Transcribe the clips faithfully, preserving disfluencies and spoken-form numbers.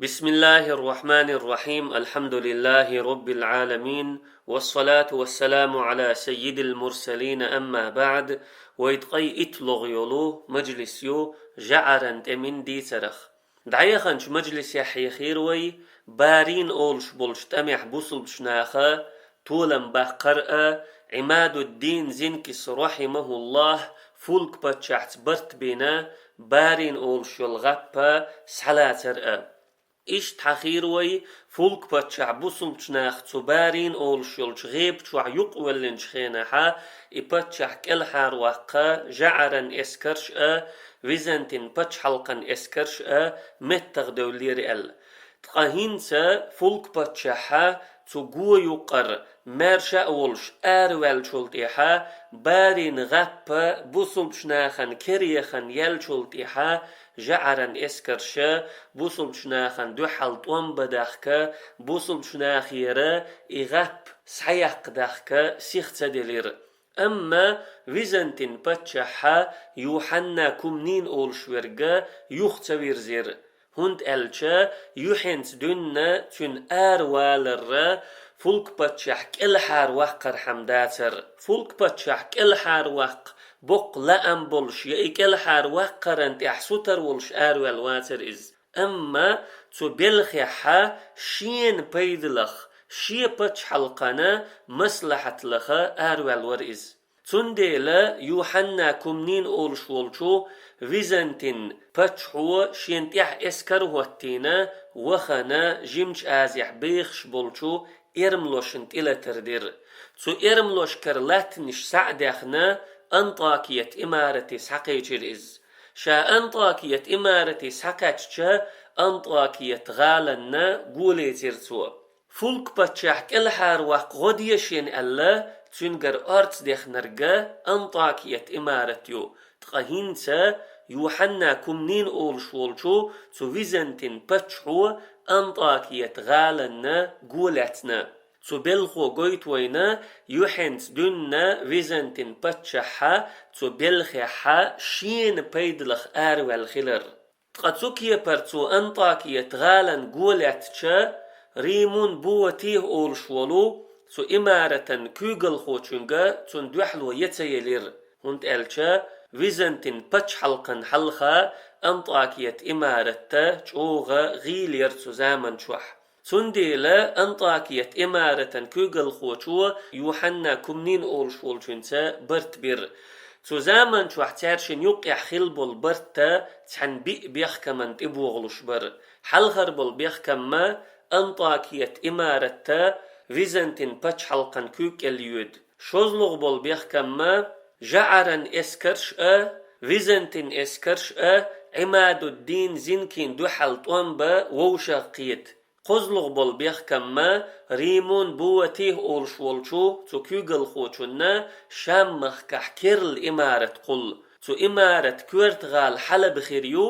بسم الله الرحمن الرحيم. الحمد لله رب العالمين. والصلاة والسلام على سيد المرسلين. أما بعد. Вай ткъе итлагӀа йолу мажлис ю жӀаран тӀеман дийцарх. ДӀаяханчу мажлисехь хьехира вай барин олуш болчу тӀамехь бусулбачу наха толам баккхар а, Ӏимадуддин Зинкис, рахьимахуллахь, Фулк-паччахьца барт бина, барин олуш йолу гӀаппа схьалацар а. Иштта хьахийра вай, Фулк-паччахь бусулбачу нах цу барин олуш йолчу гӀепа чохь юкъавоьллинчу хенахьа, и паччахь кӀелхьарваккха жӀаран эскарш а, Византин пачхьалкхан эскарш а меттах девллера аьлла. Ткъа хӀинца Фулк-паччахьа цу го юккъара маьрша а волуш араваьллачул тӀаьхьа, барин гӀаппа бусулбачу нахана кераехан яьллачул тӀаьхьа, жӀаран эскарша бусулбачу нахана дуьхьал тӀом бан дахка, бусулбачу нахера и гӀаппа схьаяккха дахка сих ца делира. Амма Византин паччахьа Юхьанна Кумнин олуш верга юха ца вирзира, хӀунда аьлча юьхьанца дуьйна цуьнан араваларра Фулк-паччахь кӀелхьарваккхархьама дацара. Фулк-паччахь кӀелхьарваккха боккха лаам болуш я и кӀелхьарваккхаран тӀехь сутара волуш араваьлла вацара иза. Амма цу белхехьа шена пайдалах, шен пачхьалкхана маслахьат лаха араваьлла вара иза. Цундела Юхьанна Кумнин олуш волчу Византин паччахьо шена тӀехь эскар хӀоттийна, вахана Жимачу Азехь бехаш болчу эрмалошна тӀелатар дира. Цу эрмалошкара латтанаш схьа а даьхна, Антакият имарате схьакхечира иза. Ша Антакият имарате схьакхаьчча, Антакият гӀаланна го лецира цо. Фулк-паччахь кӀелхьарваккха гӀо де шена аьлла, цуьнгара орца дехнарг Антакият имарат ю. Ткъа хӀинца Юхьанна Кумнин олуш волчу цу Византин паччахьо Антакият гӀаланна го лаьцна. Цу белхо гойту вайна юьхьанца дуьйна Византин паччахьа цу белхехьа шена пайдалах араваьлла хилар. Ткъа цу кепара цо Антакият гӀалан го лаьцча, Римун Буатих олуш волу цу имаратан куьйгалхочуьнга цунна дуьхьало ян ца елира, хӀунда аьлча Византин пачхьалкхан хьалха Антакият имаратта чӀогӀа гӀийла яра цу заман чохь. Цундела Антакият имаратан куьйгалхочо Юхьанна Кумнин олуш волчуьнца барт бира. Цу заман чохь цаьршинна юккъехь хилла болу барт цхьана биъ бехкаман тӀебогӀалуш бара. Хьалхара болу бехкамма Антакият имаратта Византин пачхьалкхан куьйга кӀел йоьду. ШозлагӀа болу бехкамма жӀаран эскарш а, Византин эскарш а Ӏимадуддин Зинкин дуьхьал тӀом бан вовшах кхета. КхозлагӀа болу бехкамма Римун Буатих олуш волчу цу куьйгалхочунна Шам-махкахь керла имарат кхуллу. Цу имарат коьрта гӀала Хьалаба хир ю,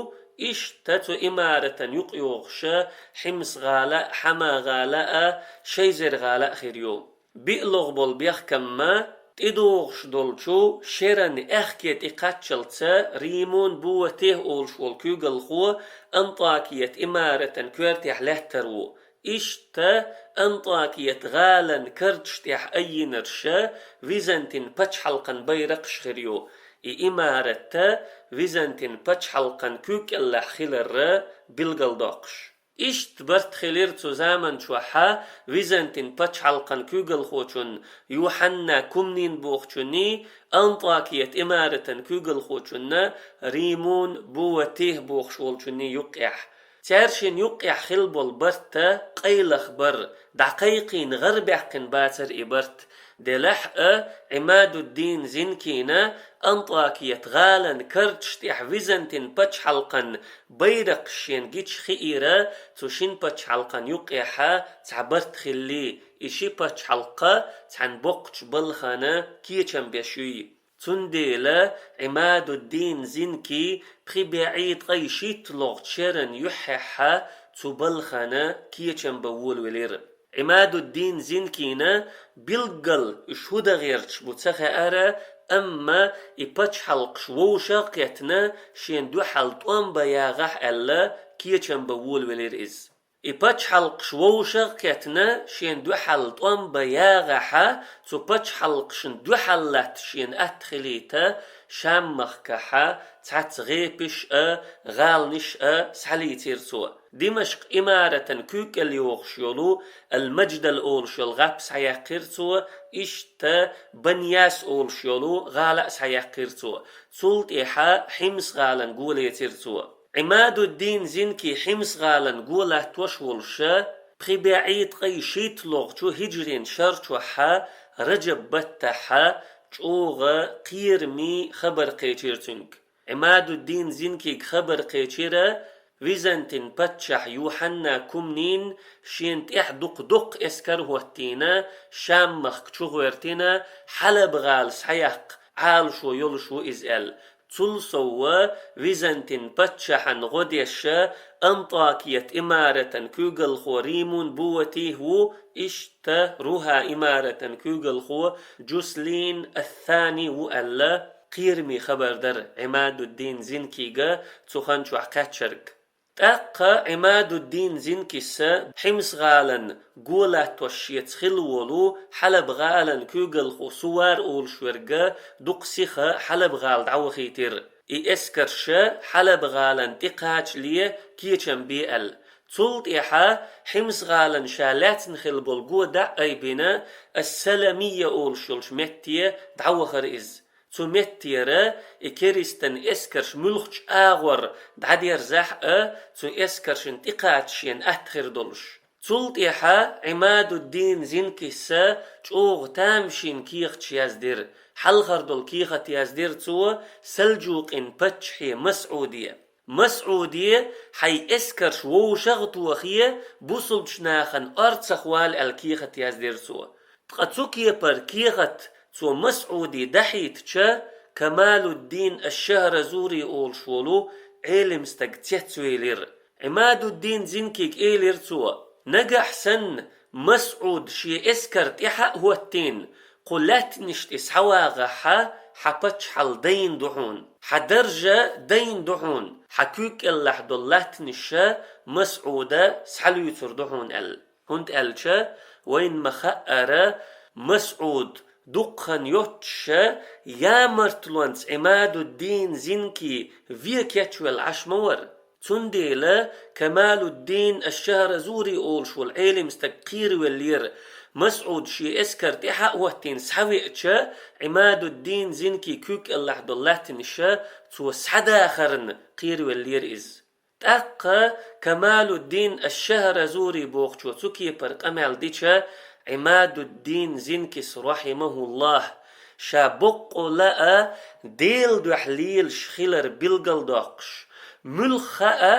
иштта цу имаратан юкъайогӀуша Хьимс-гӀала а, Хьама-гӀала а, Шайзер-гӀала а хир ю. БиълагӀа болу бехкамма тӀедогӀуш долчу шеран аьхке тӀе кхаччалца Римун Буатих олуш волу куьйгалхо Антакият имаратан коьртехь лаьттар ву. Иштта Антакият гӀалан карташ тӀехь аййинарша Византин пачхьалкхан байракхаш хир ю, и имаратта Византин пачхьалкхан куьйга кӀеллахь хиларра билгалдоккхуш. Иштта барт хилира цу заман чохьа Византин пачхьалкхан куьйгалхочун Юхьанна Кумнин бохучунний, Антакият имаратан куьйгалхочунна Римун Буатих бохуш волчунний юккъехь. Цаьршинна юккъехь хилла болу барт къайлаха бара, дӀакхайкхийна гӀарабаьккхина бацара и барт. Делахь а, Ӏимадуддин Зинкина Антакият гӀалан карташ тӀехь Византин пачхьалкхан байракхаш шена гича хиира, цу шина пачхьалкхан юккъехьа цхьа барт хилли, и ши пачхьалкха цхьана боккхачу балхана кечам беш юй. Цундела Ӏимадуддин Зинки пхи бӀе ткъе шийтталгӀачу шеран юьххьехьа цу балхана кечам бан волавелира. Ӏимадуддин Зинкина билггал уьш хӀун дан гӀерташ бу ца хаьара, амма и пачхьалкхаш вовшах а кхеттина, шена дуьхьал тӀом бан ягӀахь аьлла, кечам бан волавелира иза. И пачхьалкхаш вовшах а кхетна, шен дуьхьал тӀом бан ягӀахьа, цу пачхьалкхашна дуьхьал латта шена атта хилийта, Шам-махкахьа цхьацца гӀепаш а, гӀаланаш а схьалийцира цо. Димашкъ имаратан куьйкӀел йогӀуш йолу Ал-Маждал олуш йолу гӀап схьаяьккхира цо, иштта Баньяс олуш йолу гӀала а схьаяьккхира цо. Цул тӀаьхьа Хьимс-гӀалан го лецира цо. Ӏимадуддин Зинки Хьимс-гӀалан го латтош волуша, пхи бӀе ткъе шийтталгӀачу хӀиджрин шарчохьа, Раджаб баттахьа, чӀогӀа кхераме хабар кхечира цуьнга. Ӏимадуддин Зинкига хабар кхечира, Византин паччахь Юхьанна Кумнин шена тӀехь дукха-дукха эскар а хӀоттийна, Шам-махка чугӀоьртина, Хьалаб-гӀала схьаяккха Ӏалашо йолуш ву иза аьлла. Цул сов, византин паччахьан гӀо деш, Антакият имаратан куьйгалхо Римун Буватих ву, иштта Руха имаратан куьйгалхо Джуслин ас-Сани ву аьлла, кхераме хабар дара Ӏимадуддин Зинкига цу хан чохь кхаьчнарг. ТӀаккха Ӏимадуддин Зинкиса Хьимс-гӀалан го латтош шеца хилла волу Хьалаб-гӀалан куьйгалхо Сувар олуш верг дукха сиха Хьалаб-гӀала дӀавахийтира, и эскарша Хьалаб-гӀалан тӀекхачале кечам бе аьлла. Цул тӀаьхьа Хьимс-гӀалан ша лаьцна хилла болу го дӀа а айбина, Ас-Саламия олуш йолчу метте дӀавахара иза. Цу меттера и керистан эскарш муьлххачу агӀор дӀадерзахь а, цу эскаршна тӀекхача шена атта хир долуш. Цул тӀаьхьа Ӏимадуддин Зинкиса чӀогӀа тамашийна кехаташ яздира. Хьалхара долу кехат яздира цо Салджукъин паччахье МасӀуде. МасӀуде, хьайн эскарш вовшах а тохе, бусулбачу нахана орцах вала аьлла кехат яздира цо. Ткъа цу кепара кехат цо МасӀуде дахьийтича, Камалуддин аш-Шахразури олуш волу Ӏелим стаг цецвелира. Ӏимадуддин Зинкига элира цо: «Нагахь санна МасӀуд шен эскар тӀаьхьа а хӀоттийна, кху лаьттанаш тӀе схьавагӀахьа, хьан паччахьалла дайна ду хьуна, хьан даржа дайна ду хьуна, хьан куьг кӀеллахь долу лаьттанаш МасӀуда схьалуьйцур ду хьуна», – аьлла. ХӀунда аьлча вайна ма-хаъара, МасӀуд дукха хан йоццуша ямартлонца Ӏимадуддин Зинки вен кечвелла Ӏаш ма вара. Цундела Камалуддин аш-Шахразури олуш волу Ӏелим стаг кхеравеллера, МасӀуд шен эскар тӀаьхьа а хӀоттийна схьавеача, Ӏимадуддин Зинки куьг кӀеллахь долу лаьттанаш цо схьадахарна кхеравеллера иза. ТӀаккха Камалуддин аш-Шахразури бохучо цу кепара къамел дича, Ӏимадуддин Зинкис, рахьимахуллахь, ша боккъала а Делан дуьхьа лелаш хилар билгалдоккхуш, муьлхха а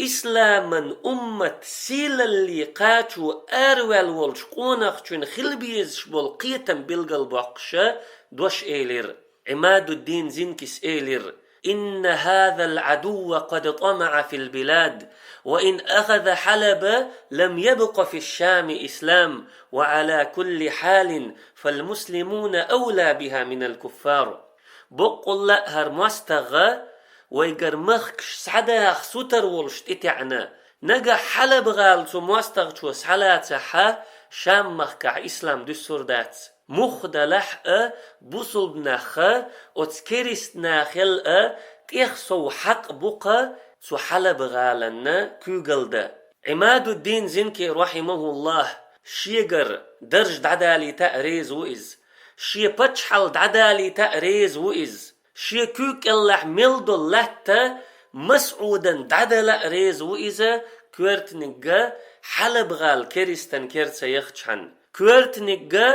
исламан уммат сийлалле кхачо араваьлла волчу къонахчун хила безаш болу кхетам билгалбоккхуша дош элира. Ӏимадуддин Зинкис элира: «إن هذا العدو قد طمع في البلاد، وإن أخذ حلب لم يبق في الشام إسلام، وعلى كل حال فالمسلمون أولى بها من الكفار». Боккъалла а хӀара мостагӀа вайгара махкаш схьадаха сутара волуш тӀетаьӀна. Нагахь Хьалаб-гӀала цу мостагӀчо схьалацахьа, Шам-махкахь ислам дуьссур дац. Муха далахь а, бусулбанахха, оцу керистанахел а тӀех сов хьакъ бу-кха цу Хьалаб-гӀаланна куьйгалла дан. Ӏимадуддин Зинки, рахьимахуллахь, шегара дарж дӀадалийта а реза ву иза. Шен паччахьалла дӀадалийта а реза ву иза. Шен куьг кӀеллахь мел долу латта МасӀудан дӀадала а реза ву иза, коьртанигга Хьалаб-гӀала керистан кер ца яхчхьана. Коьртанигга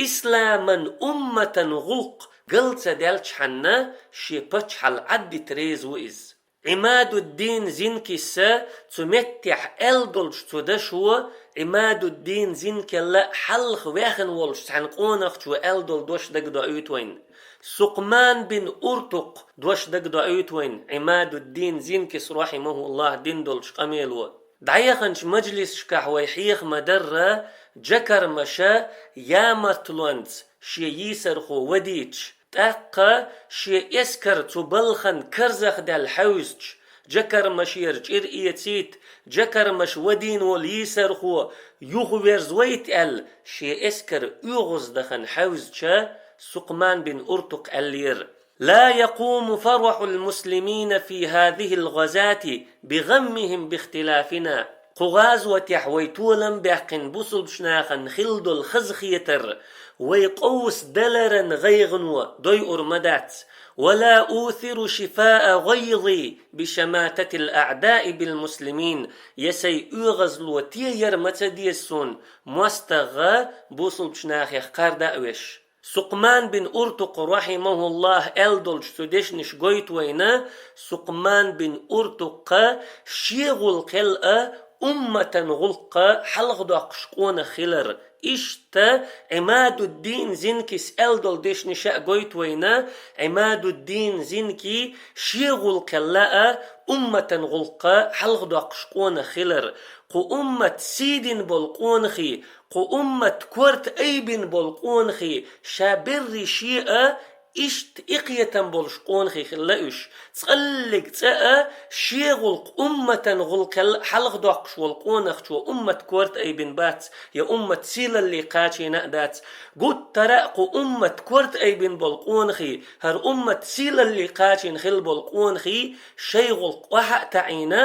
исламан умматан гӀуллакх гал ца делчхьана, шен паччахьалла Ӏаддита реза ву иза. Ӏимадуддин Зинкиса цу меттехь аьлла долчу цу дашо, Ӏимадуддин Зинкелла хьалха ваьхна волчу цхьана къонахчо аьлла долу дош дагадоуьйту вайна. Сукъман бин Уртукъ дош дагадоуьйту вайна Ӏимадуддин Зинкис, рахьимахуллахь, дина долчу къамело. ДӀаяханчу мажлисашкахь вай хьеха ма-дарра, жакармаша ямартлонца шен йийсархо вадийча, тӀаккха шен эскар цу балхана карзахдаьлла хьаьвзачу, Жакармашера чӀир эцийта, жакармаш вадийна волу йийсархо юхаверзавайта аьлла, шен эскар оьгӀаздахана хьаьвзача, Сукъман бин Уртукъа аьллера: «لا يقوم فرح المسلمين في هذه الغزاة بغمهم باختلافنا». Кху гӀазотехь вай толам баьккхина бусулбачу нахана хилла долу хазахетар вай къовсадаларан гӀайгӀано дойур ма дац. «ولا أوثر شفاء غيظي بشماتة الأعداء بالمسلمين». Я сайн оьгӀазло тӀе яр ма ца деза суна, мостагӀа бусулбачу нахех кхарда а веш. Сукъман бин Уртукъ, рахьимахуллахӀ, аьлла долчу цу дешнаш гойту вайна, Сукъман бин Уртукъа шен гӀуллакхел а умматан гӀуллакх хьалхадоккхуш къонах хилар. Иштта Ӏимадуддин Зинкис аьлла долу дешнаш а гойту вайна, Ӏимадуддин Зинки шен гӀуллакхел а умматан гӀуллакх хьалхадоккхуш къонах хилар. Кху уммат сий дина болу къонахий, кху уммат корта айбина болу къонахий ша берриг шиъ а иштта и кхетам болуш къонахий хилла уьш. Цкъаллиг цӀа а шен гӀуллакх умматан гӀуллакхел хьалхадоккхуш волу къонахчо уммат корта айбина бац, я уммат сийлалле кхачийна а дац. Гуттара а кху уммат корта айбина болу къонахий, хӀара уммат сийлалле кхачийна хилла болу къонахий шайн гӀуллакх охьа а таӀийна,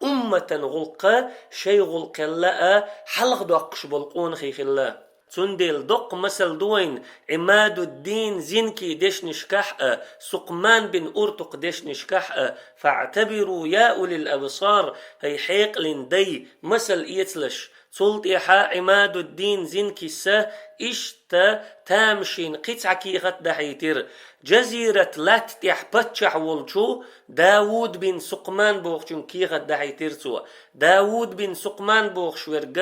умматан гӀуллакх шайн гӀуллакхел а хьалхадоккхуш болу къонахий хилла. Цундела доккха масал ду вайна Ӏимадуддин Зинки дешнашкахь а, Сукъман бин Уртукъ дешнашкахь а: «فاعتبروا يا أولي الأبصار», хӀай хьекъалан дай, масал эцалаш. Цул тӀаьхьа Ӏимадуддин Зинкиса иштта тамашийна кхин цхьа кехат дахьийтира. Жазират латта тӀехь паччахь волчу Давуд бин Сукъман бохучуьнга кехат дахьийтира цо. Давуд бин Сукъман бохуш верг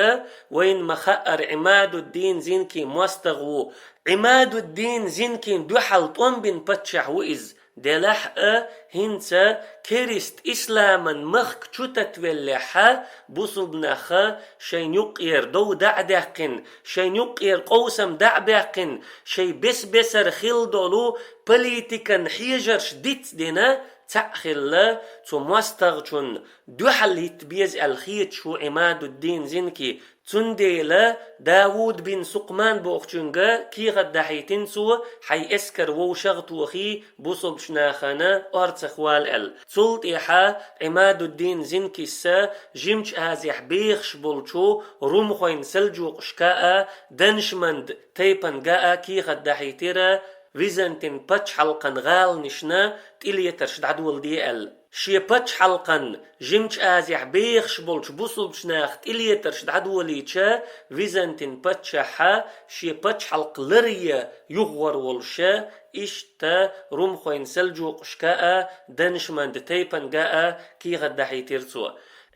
вайна ма-хаъара Ӏимадуддин Зинкин мостагӀа ву. Ӏимадуддин Зинкин дуьхьал тӀом бина паччахь ву иза. Делахь а, хӀинца керист-исламан махка чу татвеллехьа, бусулба наха шайн юккъера дов дӀа а даьккхина, шайн юккъера къовсам дӀа а баьккхина, шайн бес-бесара хилла долу политикан хьежарш диц а дина, цхьаъ хилла, цу мостагӀчунна дуьхьал хӀитта беза аьлла хеташ ву Ӏимадуддин Зинки. Цундела Давуд бин Сукъман бохучуьнга кехат дахьийтина цо, хьайн эскар вовшах а тохий, бусулбачу нахана орцах вала аьлла. Цул тӀаьхьа Ӏимадуддин Зинкиса Жимачу Азехь бехаш болчу румхойн-сельджукъашка а, даншманд тайпанга а кехат дахьийтира, Византин пачхьалкхан гӀаланашна тӀелетарш дӀадоладе аьлла. Шен пачхьалкхан Жимачу Азехь бехаш болчу бусулбачу наха тӀелетарш дӀадолийча, Византин паччахьа шен пачхьалкх ларъе юхагӀор волуша, иштта румхойн-сельджукъашка а, даншманд тайпанга а кехат дахьийтира цо.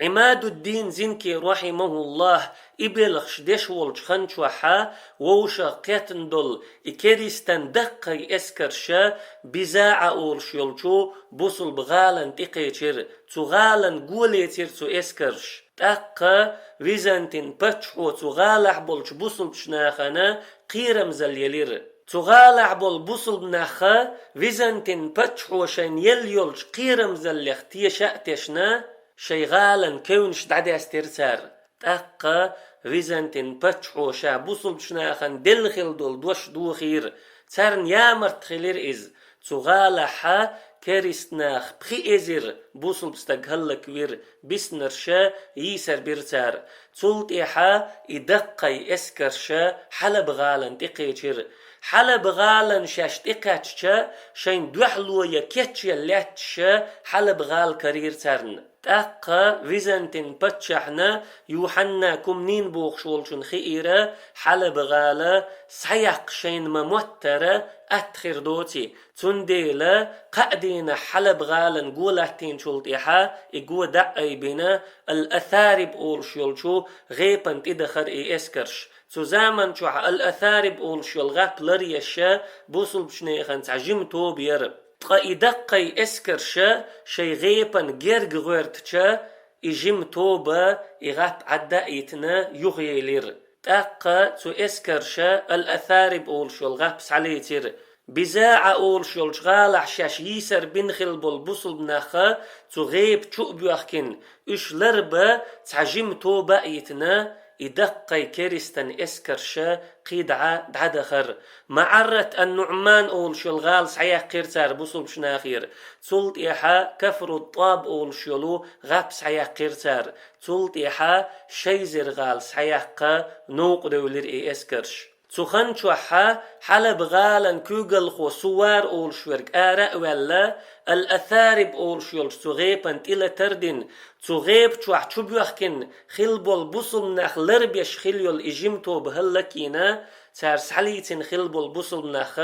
Ӏимадуддин Зинки, рахьимахуллахӀ, и белхаш деш волчу хан чохьа вовшах кхеттана долу и керистан даккхий эскарша БизаӀа олуш йолчу бусулба гӀалана тӀекхечира. Цу гӀалана го лецира цу эскарша. ТӀаккха Византин паччахьо цу гӀалахь болчу бусулбачу нахана кхерамзалла елира. Цу гӀалахь болу бусулба наха Византин паччахьо шайна елла йолчу кхерамзаллех теша а тешна, шайн гӀалан кевнаш дӀадаьстира цара. ТӀаккха Византин паччахьо ша бусулбачу нахана делла хилла долу дош дохийра. Царна ямарта хилира иза. Цу гӀалахьа керист нах пхи эзар бусулба стаг хӀаллаквира, биснарша йийсар бира цара. Цул тӀаьхьа и даккхий эскарша Хьалаба гӀалана тӀекхечира. Хьалаба гӀалана шаьш тӀекхаьчча, шайн дуьхьало я кечъян лаьтташа Хьалаба гӀала карийра царна. ТӀаккха Византин паччахьна Юхьанна Кумнин бохуш волчун хиира, Хьалаба гӀала схьаяккха шайна ма-моттара атта хир доций. Цундела кхаа дийнахь Хьалаба гӀалана го латтийначул тӀаьхьа и го дӀа а айбина, Ал-Асариб олуш йолчу гӀепана тӀедахара и эскарш. Цу заман чохь Ал-Асариб олуш йолу гӀап ларъеш бусулбачу нехан цхьа жима тоба яра. Ткъа и даккхий эскарша шайн гӀепана герга гӀоьртича, и жима тоба, и гӀап Ӏадда а йитина, юхаелира. ТӀаккха цу эскарша Ал-Асариб олуш йолу гӀап схьалецира. БизаӀа олуш йолчу гӀалахь шаьш йийсар бина хилла болу бусулба нах цу гӀепа чу а боьхкина, уьш ларбан цхьа жима тоба а йитина, и даккхий керистан эскарш кхидӀа дӀадахара. МаӀаррат ан-НуӀман олуш йолу гӀала схьаяьккхира цара бусулбачу нахера. Цул тӀаьхьа Кафру-ТӀаб олуш йолу гӀап схьаяьккхира цара. Цул тӀаьхьа Шайзер-гӀала схьаяккха новкъа девлира и эскарш. Цу хан чохь Хьалаб-гӀалан куьйгалхо Сувар олуш верг ара а ваьлла, Ал-Асариб олуш йолчу цу гӀепана тӀелатар а дина, цу гӀепа чохь чу боьхкина хилла болу бусулба нах ларбеш хилла йолу и жима тоба хӀаллакйина, цара схьалийцина хилла болу бусулба нах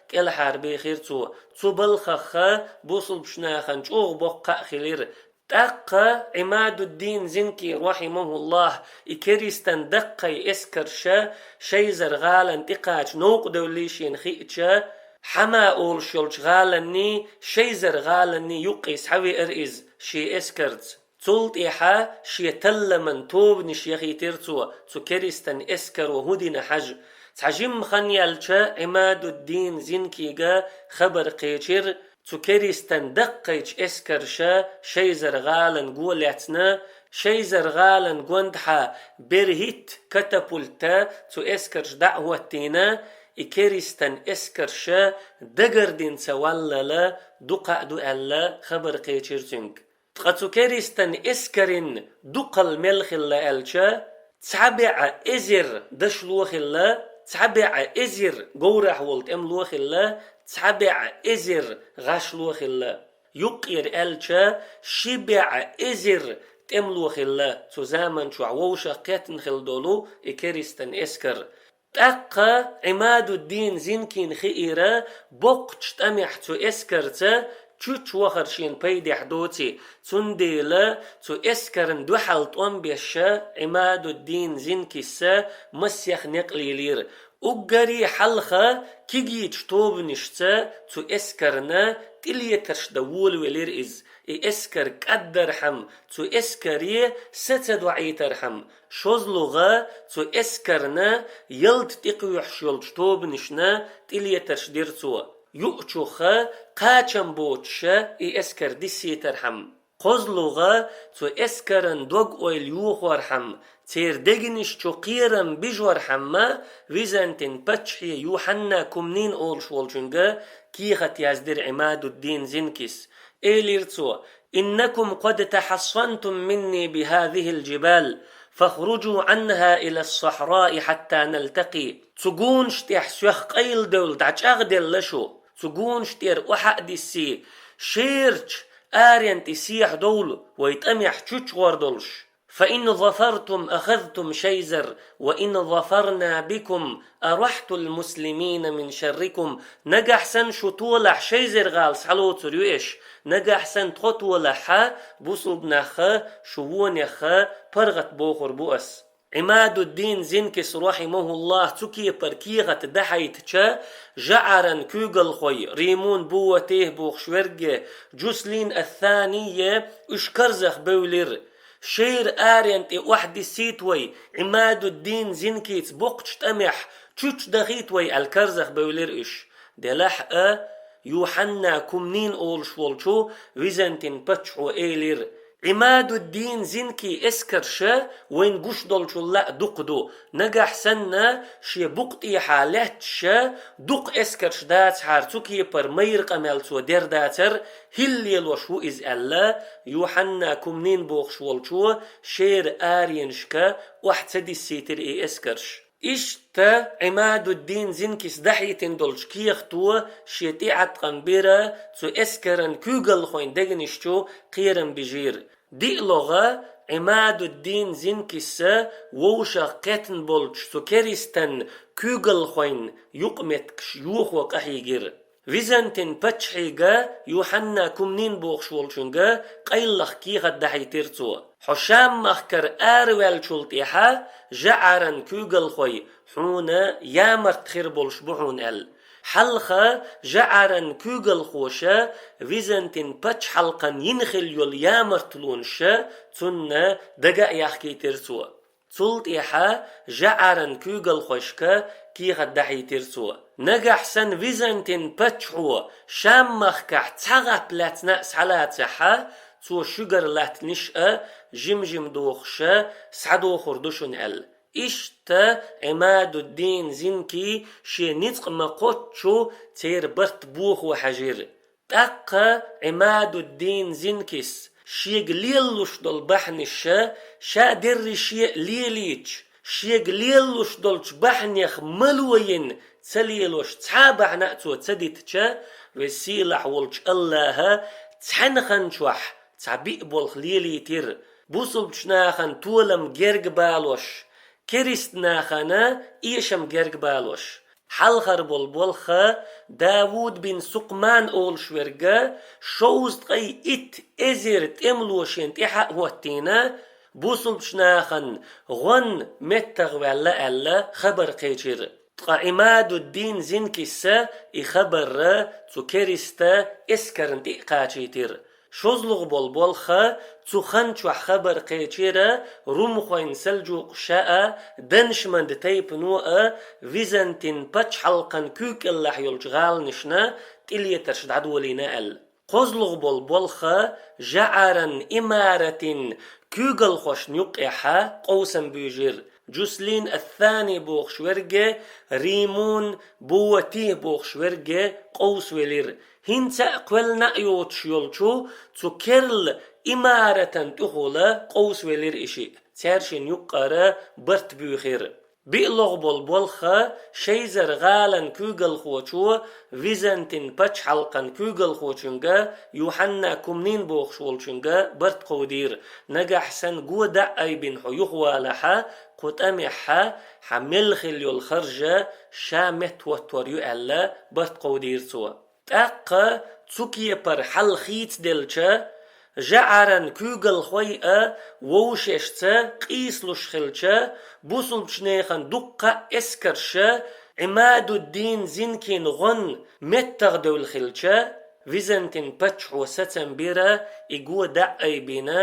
кӀелхьарбехира цо. Цу балхах бусулбачу нахана чӀогӀа боккха а хилира. ТӀаккха Ӏимадуддин Зинки, рахьимахуллахь, и керистан даккхий эскарш Шайзар-гӀалана тӀекхача новкъа девллий шена хиъча, Хьама олуш йолчу гӀаланний, Шайзар-гӀаланний юккъе схьавеара иза шен эскарца. Цул тӀаьхьа шен талламан тобанаш яхийтира цо цу керистан эскаро хӀун дина хьажа. Цхьа жимма хан яьлча, Ӏимадуддин Зинкига хабар кхечира, цу керистан даккхийчу эскарша Шайзар-гӀалан го лаьцна, Шайзар-гӀалан гондахьа берхӀитта катапульта цу эскарша дӀа а хӀоттийна, и керистан эскарша дагардина ца валлала дукха а ду аьлла, хабар кхечира цуьнга. Ткъа цу керистан эскаран дукхалла мел хилла аьлча, цхьа бӀе эзар дашло хилла, цхьа бӀе эзар говрахь волу тӀемало хилла, цхьа бӀе эзар гӀашло хилла. Юккъера аьлча, ши бӀе эзар тӀемало хилла цу заман чохь вовшах кхеттина хилла долу и керистан эскар. ТӀаккха Ӏимадуддин Зинкина хиира, боккхачу тӀамехь цу эскарца чучча вахар шена пайдехь доций, цундела цу эскарна дуьхьал тӀом беша Ӏимадуддин Зинкиса масех некъ лелийра. Уггаре хьалха кегийчу тобанашца цу эскарна тӀелетарш дан волавелира иза. И эскар кӀаддархьама, цу эскаре са ца доӀийтархьама, шозлагӀа цу эскарна ялта тӀекхоьхьуш йолчу тобанашна тӀелетарш дира цо. Юучуха кхачам боцуша и эскар диссийтархьама, кхозлагӀа цу эскаран дог-ойла йохорхьама, церан дегнаш чу кхерам бижорхьама, Византин паччахье Юхьанна Кумнин олуш волчуьнга кехат яздира Ӏимадуддин Зинкис. Элира цо: «إنكم قد تحصنتم مني بهذه الجبال، فاخرجوا عنها إلى الصحراء حتى نلتقي». Цу гонаш тӀехь соьх къайладевлла дӀачӀагӀделла шу, цу гонаш тӀера охьа а диссий, шерачу арен тӀе сехьадовла, вай тӀамехь чучча гӀор долуш. «فإن ظفرتم أخذتم شيزر، وإن ظفرنا بكم أرحتوا المسلمين من شركم». Нагахь санна шу толахь Шайзер-гӀала схьалоцур ю аша, нагахь санна тхо толахьа, бусулба нахха шу вонехха паргӀат бохур бу ас. Ӏимадуддин Зинкис, рахьимахуллахь, цу кепара кехат дахьийтича, жаӀаран куьйгалхой, Римун Буватейх бохуш верг, Жуслин ас-Саний, уьш карзах бевлира. Шера арен тӀе охьадиссийта вай, Ӏимадуддин Зинкица боккхачу тӀамехь чучча дахийта вай аьлла карзах бевлира уьш. Делахь а, Юхьанна Кумнин олуш волчу Византин паччахьо элира: «Ӏимадуддин Зинки эскарша вайн гуш долчул а дукха ду. Нагахь санна шен букъа тӀехьа лаьтташа дукха эскарш дацахьара, цу кепара майра къамел цо дер дацара, хӀилла лелош ву иза», — аьлла, Юхьанна Кумнин бохуш волчо шера аренашка охьа ца диссийтира и эскарш. Иштта Ӏимадуддин Зинкис дахьийтина долчу кехато шен тӀеӀаткъам бира, цу эскаран куьйгалхойн дегнаш чу кхерам бижийра. ДиълагӀа, Ӏимадуддин Зинкиса вовшах кхеттина болчу цу керистан куьйгалхойн юкъаметтигаш йохо къахьийгира. Византин паччахьига, Юхьанна Кумнин бохуш волчуьнга, къайлаха кехат дахьийтира цо: «Хьо Шам-махкара араваьллачул тӀаьхьа жаӀаран куьйгалхой хьуна ямарта хир болуш бу хьуна», — аьлла. Хьалха жаӀаран куьйгалхоша Византин пачхьалкхан йина хилла йолу ямарталонаш цунна дага а яхкийтира цо. Цул тӀехьа жаӀаран куьйгалхошка кехат дахьийтира цо. Нагахь санна Византин паччахьо Шам-махкахь цхьа гӀап лаьцна а схьалацахь, цо шуьгара латтанаш а жим-жим дохуш а схьадохур ду шуна аьлла. Иштта Ӏимадуддин Зинки шен ницкъ ма-кхоччу церан барт бохо хьаьжира. ТӀаккха Ӏимадуддин Зинкис шега лелалуш долу бахьанаш а ша дерриге а лелийча, шега лелалуш долчу бахьанех мало йина ца лелош цхьа а бахьана а цо ца дитича, веза-сийлахь волчу АллахӀа цхьана хан чохь цхьа биъ болх лелийтира, бусулбачу нахана толам герга балош, керист нахана эшам герга балош. Хьалхара болу болх а Давуд бин Сукъман олуш верг а шовзткъе итт эзар тӀемало шен тӀаьхьа а хӀоттийна, бусулбачу нахана гӀон меттах ваьлла аьлла хабар кхечира. Ткъа Ӏимадуддин Зинкиса и хабар а цу кериста эскарна тӀе а кхачийтира. ШозлагӀа болу болх а цу хан чохь хабар кхечира румхойн, сальджукъ шаӀа, даншманда тайпано а Византин пачхьалкхан куьйкӀеллахь йолчу гӀаланашна тӀелетарш дӀадолийна аьлла. КхозлагӀа болу болх а жаӀаран имаратин куьйгалхошна юккъехьа къовсам буьйжира. Джуслин ат-Тани бохуш верг а, Римун Буати бохуш верг а къовсавелира. ХӀинца а кхоьллина а йоцуш йолчу цу керла имаратан тӀехула къовсавелира и шиъ. Цаьршинна юккъара барт буьйхира. БиълагӀа болу болх а Шайзар гӀалан куьйгалхочо Византин пачхьалкхан куьйгалхочуьнга Юхьанна Кумнин бохуш волчуьнга барт кховдийра: нагахь санна го даӀа айбина хьо юхавалахь, кху тӀамехь хьан мел хилла йолу харжа ша меттахӀоттор ю аьлла, барт кховдийра цо. ТӀаккха цу кепара хьал хийцаделча, жаӀаран куьйгалхой а вовшашца къийсалуш хилча, бусулбачу нехан дуккха а эскарша Ӏимадуддин Зинкин гӀон меттах девлла хилча, Византин паччахьо сацам бира и го даӀа айбина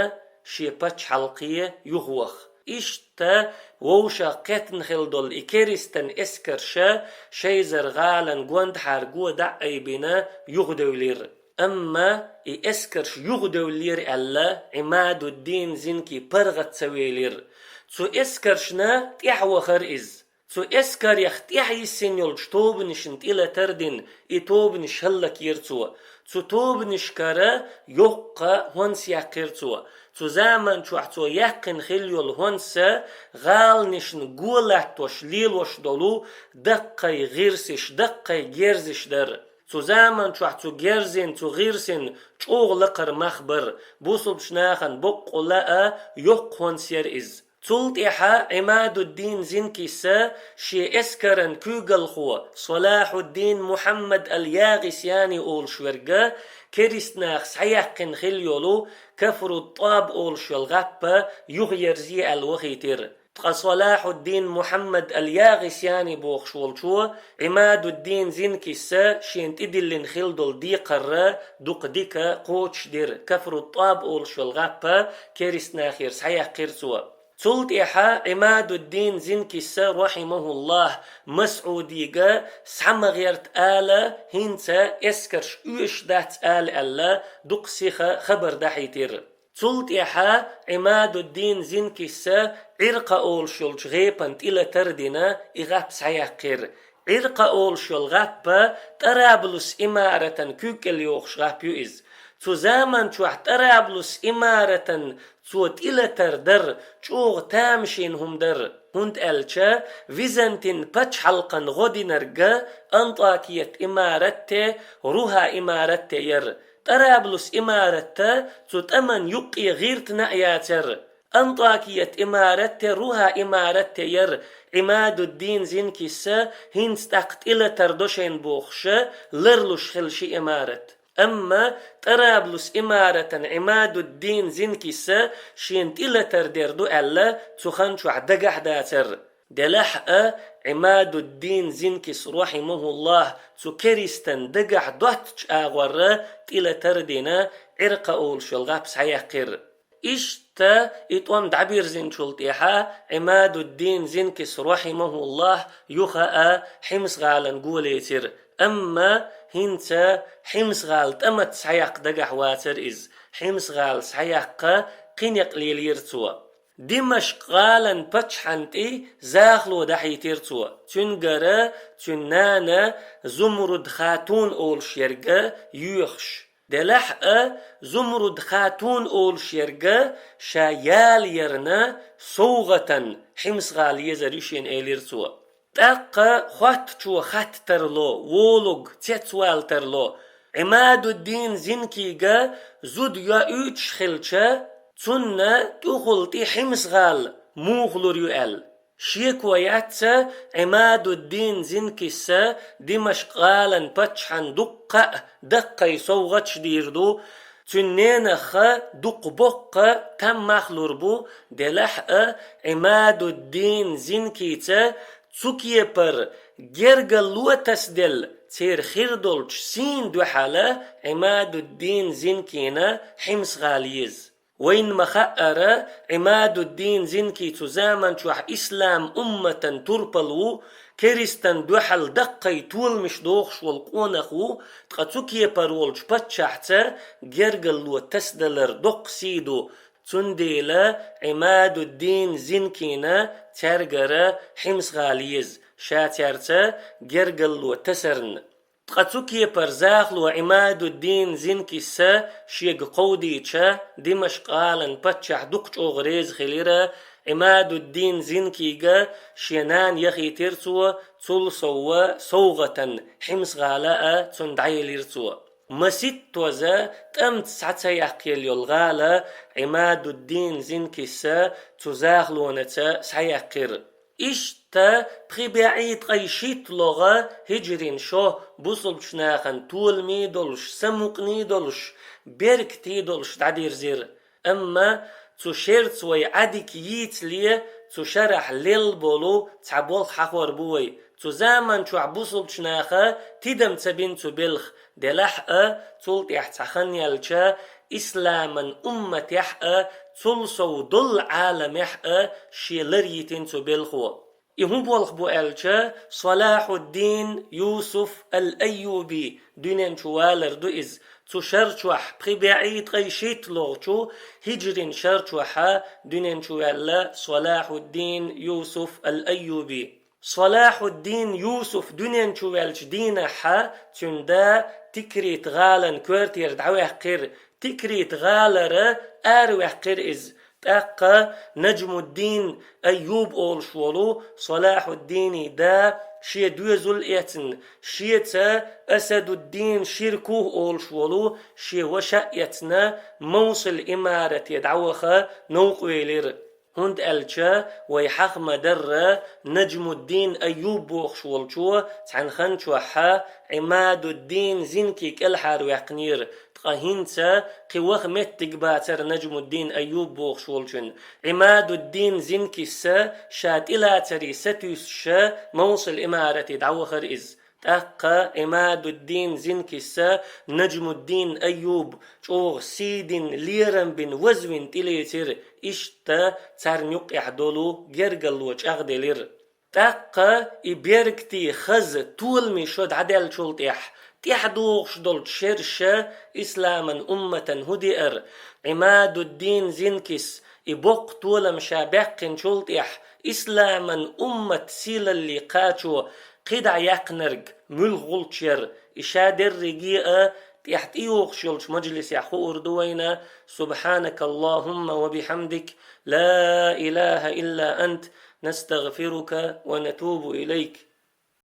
шен пачхьалкхе юхаваха. Иштта вовшах кхеттина хилла долу и керистан эскарша Шайзар гӀалан гондахьара го даӀа айбина юхадевлира. Амма и эскарш юхадевллера аьлла, Ӏимадуддин Зинки паргӀат ца велира. Цу эскаршна тӀаьхьа вахара иза. Цу эскарех тӀаьхьа йиссина йолчу тобанашна тӀелатар а дина, и тобанаш хӀаллакйира цо. Цу тобанашкара йоккха хӀонс яьккхира цо. Цу заман чохь цо яьккхина хилла йолу хӀонса гӀаланашна го латтош лелош долу даккхий гӀирсаш, даккхий герзаш дара. Цу заман чохь цу герзина, цу гӀирсина чӀогӀа лакхара мах бара, бусулбачу нахана боккъала а йоккха хӀонс яра иза. Цул тӀаьхьа Ӏимадуддин Зинкиса шен эскаран куьйгалхо Салахьуддин Мухьаммад ал-ЯгӀисяни олуш верг а керист наха схьаяьккхина хилла йолу Кафру-ТӀаб олуш йолу гӀаппа юхаерзе аьлла вахийтира. Ткъа Салахьуддин Мухьаммад ал-ЯгӀисяни бохуш волчо Ӏимадуддин Зинкиса шена тӀедиллина хилла долу декхар а дукха дика кхочушдира, Кафру-ТӀаб олуш йолу гӀаппа керист нахера схьаяьккхира цо. Цул тӀаьхьа Ӏимадуддин Зинкиса, рахьимахуллахь, МасӀудига схьа ма гӀерта ала, хӀинца эскарш оьшуш дац ала аьлла, дукха сиха хабар дахьийтира. Цул тӀаьхьа Ӏимадуддин Зинкиса Ӏиркъа олуш йолчу гӀепана тӀелатар а дина, и гӀап схьаяьккхира. Ӏиркъа олуш йолу гӀаппа ТӀараблус имаратан куьйкӀел йохуш гӀап ю иза. Цу заман чохь ТӀараблус имаратан цо тӀелатар дар чӀогӀа тамашийна хӀума дара, хӀунда аьлча Византин пачхьалкхан гӀо динарг а Антакият имаратте, Руха имаратте яра. ТӀараблус имаратта цу тӀаман юккъе гӀиртина а яцара. Антакият имаратте, Руха имаратте яра Ӏимадуддин Зинкиса хӀинца тӀаккха тӀелатар до шайна бохуша ларлуш хилла ши имарат. Амма ТӀараблус имаратан Ӏимадуддин Зинкиса шена тӀелатар дер ду аьлла, цу хан чохь дагахь дацара. Делахь а Ӏимадуддин Зинкис, рахьимахуллахь, цу керистан дагахь доттачу агӀорра тӀелатар а дина, Ӏиркъа олуш йолу гӀап схьаяьккхира. Иштта и тӀом дӀабирзинчул тӀехьа Ӏимадуддин Зинкис, рахьимахуллахӀ, юха а Хьимс-гӀалан гулецира, амма хӀинца Хьимс-гӀала тӀамаца схьаяккха дагахь вацара иза. Хьимс-гӀала схьаяккха кхин некъ лелийра цо. Димашкъ-гӀалан паччахьан тӀе захало дӀахьийтира цо, цуьнгара цуьнан нана Зумруд-хатун олуш ерг йоьхуш. Делахь а, Зумруд-хатун олуш ерг ша ялаярна совгӀатан Хьимс-гӀала езар ю шена, элира цо. ТӀаккха хоттачо хатта тарло, волуг цецвала тарло, Ӏимадуддин Зинкига зуда йоуьйтуш хилча, цунна тӀехула тӀе Хьимс-гӀала муха лур ю аьлла. Шеко яц, Ӏимадуддин Зинкиса Димашкъ-гӀалан паччахьан дуккха а даккхий совгӀаташ дийр ду, цуьнан ненаха дукха боккха там мах лур бу, делахь а Ӏимадуддин Зинкица цу кепара гергарло тасаделла, церан хир долчу сийна дуьхьал Ӏимадуддин Зинкина Хьимс-гӀала еза. Вайна ма-хаъара, Ӏимадуддин Зинки цу заман чохь ислам умматан турпал ву, керистан дуьхьал даккхий толамаш дохуш волу къонах ву, ткъа цу кепара волчу паччахьца гергарло тасадалар доккха сий ду, цундела Ӏимадуддин Зинкина цаьргара Хьимс-гӀала еза, ша цаьрца гергарло тасарна. Ткъа цу кепара захало Ӏимадуддин Зинкиса шега кховдийча, Димашкъ-гӀалан паччахь дукха чӀогӀа реза хилира, Ӏимадуддин Зинкига шен нана яхийтира цо, цул сов совгӀатан Хьимс-гӀала а цунна дӀаелира цо. Маситтаза тӀамца схьа ца яккхаелла йолу гӀала Ӏимадуддин Зинкиса цу захалонаца схьаяьккхира. Иштта пхи бӀе ткъе шийтталгӀа хӀиджрин шо бусалбачу нахана толамий долуш, самукъаний долуш, беркатий долуш дӀадирзира. Амма цу шерца вай Ӏадика йийцале, цу шарахь лелла болу цхьа болх хьахор бу вай. Цу заман чохь бусалбачу наха тидам ца бина цу белха, делахь а, цул тӀаьхьа цхьа хан яьлча, исламан умматехь а, цул сов долу Ӏаламехь а шен лар йитина цу белхо. И хӀун болх бу аьлча, Салахьуддин Юсуф ал-Айюби дуьнен чу валар ду иза. Цу шар чохь, пхи бӀе ткъе шийтталгӀачу хӀиджрин шар чохь дуьнен чу ваьлла Салахьуддин Юсуф ал-Айюби. Салахьуддин Юсуф дуьнен чу ваьллачу дийнахь цуьнан да Тикрит-гӀалан коьртера дӀаваьккхира, Тикрит-гӀалара араваьккхира иза. ТӀаккха Наджмуддин Айюб олуш волу Салахьуддинан да шен доьзал эцна, шеца Асадуддин Ширкух олуш волу шен ваша а эцна, Мовсил имарате дӀаваха новкъа велира. ХӀунда аьлча вай хьаха ма-дарра, Наджмуддин Айюб бохуш волчо цхьана хан чохь Ӏимадуддин Зинки кӀелхьарваьккхинера, ткъа хӀинца кхин ваха меттиг бацара Наджмуддин Айюб бохуш волчун. Ӏимадуддин Зинкиса ша тӀелацаре сатуьйсуша Мовсил имарате дӀавахара иза. ТӀаккха Ӏимадуддин Зинкиса Наджмуддин Айюб чӀогӀа сий дина, лерам бина, вазвина тӀелецира, иштта царна юккъехь долу гергарло чӀагӀделира. ТӀаккха и беркате, хаза, толамийн шо дӀадаьллачул тӀаьхьа, тӀаьхьадогӀуш долчу шерша исламан умматан хӀун деара, Ӏимадуддин Зинкис и боккха толам ша баьккхинчул тӀаьхьа, исламан уммат сийлалле кхачо кхидӀа яьккхинарг муьлха гӀулч яра, и ша дерриге а тӀаьхьа тӀейогӀуш йолчу мажлисехь хуур ду вайна. سبحانك اللهم وبحمدك، لا إله إلا أنت، نستغفرك ونتوب إليك.